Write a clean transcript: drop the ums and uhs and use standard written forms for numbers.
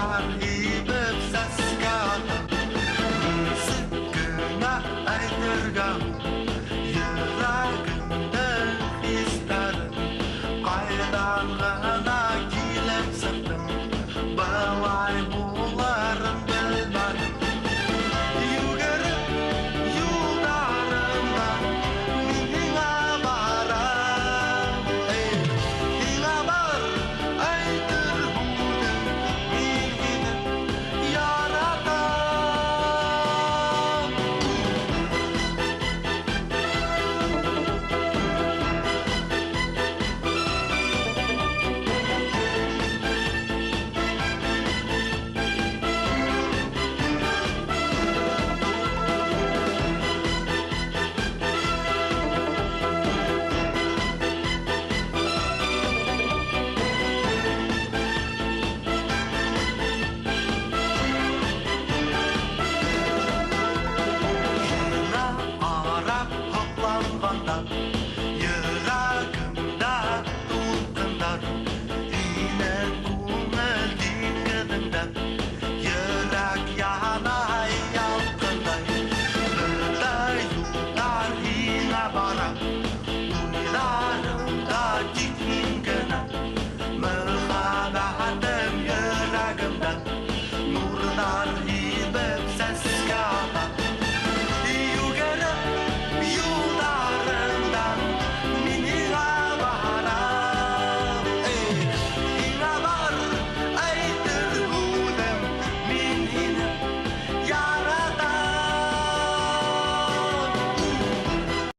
Нурҙар һибеп сәскә ата. Нисек кенә әйтергә һуң йөрәгемдең хистәрен? Ҡайҙан ғына килеп сыҡтың, былай булырын белмәнем. Йүгереп юлдарыңдан мин һиңә барам. Эй, һиңә бар әйтер һүҙем, мин һине яратам. Һиңә ҡарап һоҡланғанда йөрәгемдә тулҡындар, һинең күңел диңгеҙеңдә.